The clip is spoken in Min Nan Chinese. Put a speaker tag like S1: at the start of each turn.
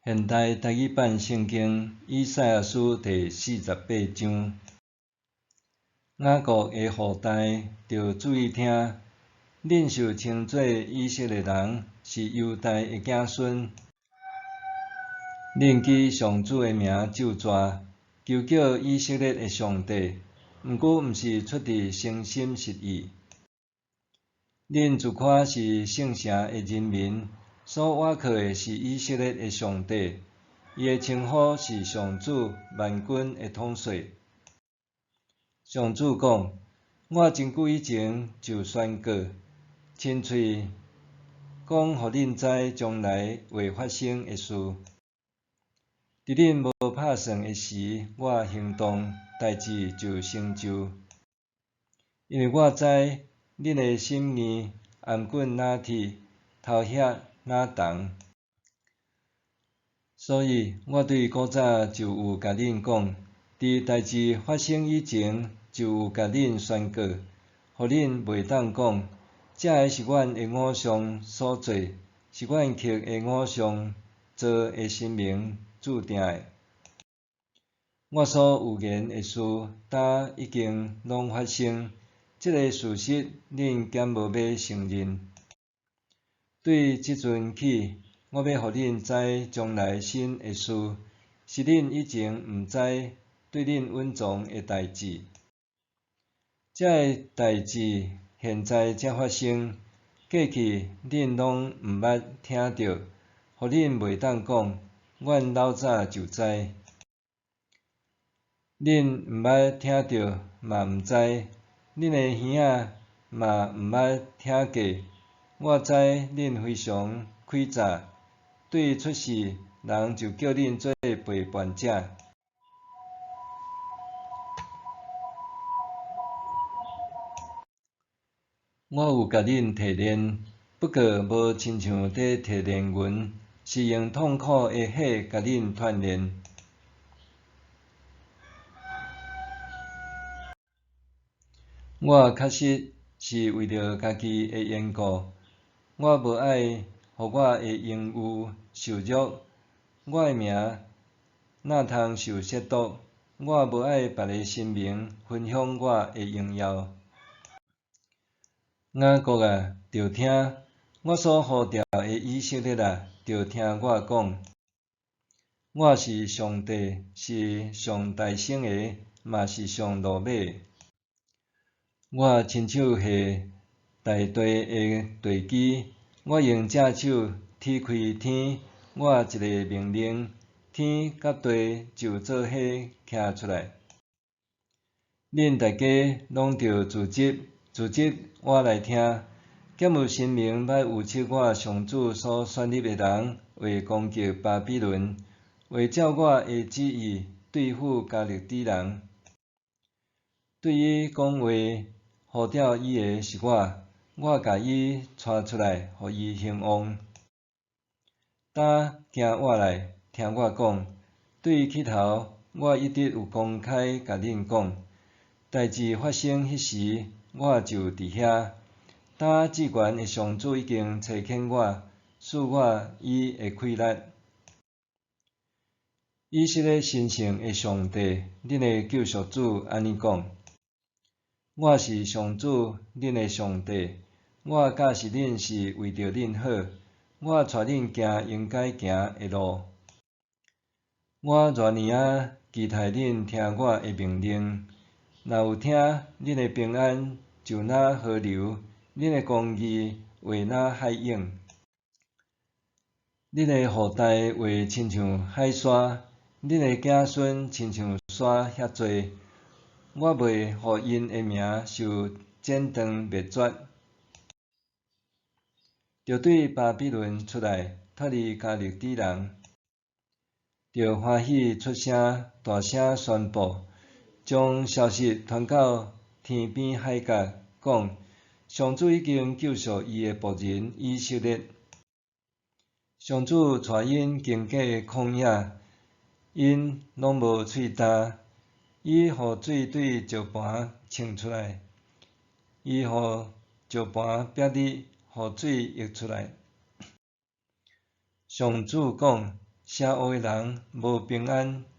S1: 现代台语版圣经以赛亚书第四十八章。雅各的后代著注意听，恁受称做以色列人，是犹大的子孙。恁记上主的名咒诅，求叫以色列的上帝，毋过毋是出自诚心实意。恁自夸是圣城的人民，所倚靠的是以色列的上帝，伊的称呼是上主万军的统帅。上主讲：我真久以前就宣告，亲喙讲予恁知将来会发生的事。伫恁无拍算的时，我行动，代志就成就。因为我知恁的心意，頷頸若铁，头額若铜。所以我對古早就有共恁講，佇代誌發生以前，就有共恁宣告，予恁袂當講，這个是阮的偶像所做，是阮刻的偶像造的神明註定的。我所預言的事，今已經攏發生，這个事實恁敢無欲承認？對這陣起，我欲予恁知將來新的事，是恁以前毋知，對恁隱藏的代誌。這个代誌現在才發生，過去恁攏毋捌聽著，予恁袂當講，阮老早就知。恁毋捌聽著嘛毋知，恁的耳仔嘛毋捌聽過。我知恁非常詭詐，對出世人就叫恁做背叛者。我有共恁提煉，不過無親像咧提煉銀，是用痛苦的火共恁鍛煉。我確實是為著家己的緣故，我無愛予我的榮譽受辱，我的名哪通受褻瀆？我無愛別个神明分享我的榮耀。雅各啊，著聽，我所呼召的以色列啊，著聽我講。我是上帝，是上大聲的，嘛是上落尾的。我親手下大地的地基，我用正手踢開天，我一個命令，天佮地就做伙徛出來。恁大家攏著聚集，聚集我來聽。敢有神明捌預測我上主所選立的人會攻擊巴比倫，會照我的旨意對付迦勒底人？對伊講話，呼召伊的是我，我共伊帶出來，予伊興旺。今行倚來，聽我講。對起頭，我一直有公開共恁講，代誌發生彼時，我就佇遐。今至懸的上主已經差遣我，賜我伊的氣力。以色列神聖的上帝，恁的救贖主按呢講：我是上主，恁的上帝。我教示恁是為著恁好，我帶恁行應該行的路。我偌爾仔期待恁聽我的命令，若有聽，恁的平安就若河流，恁的公義會若海湧。恁的後代會親像海沙，恁的子孫親像沙遐濟。我袂予𪜶的名受剪斷滅絕。著對巴比倫出來，脫離迦勒底人，著歡喜出聲，大聲宣布，將消息傳到天邊海角，講上主已經救贖伊的僕人以色列。上主帶𪜶經過曠野，𪜶攏無喙焦。伊予水對石盤衝出來，伊予石盤煏裂，予水溢出來。上主講：邪惡的人無平安。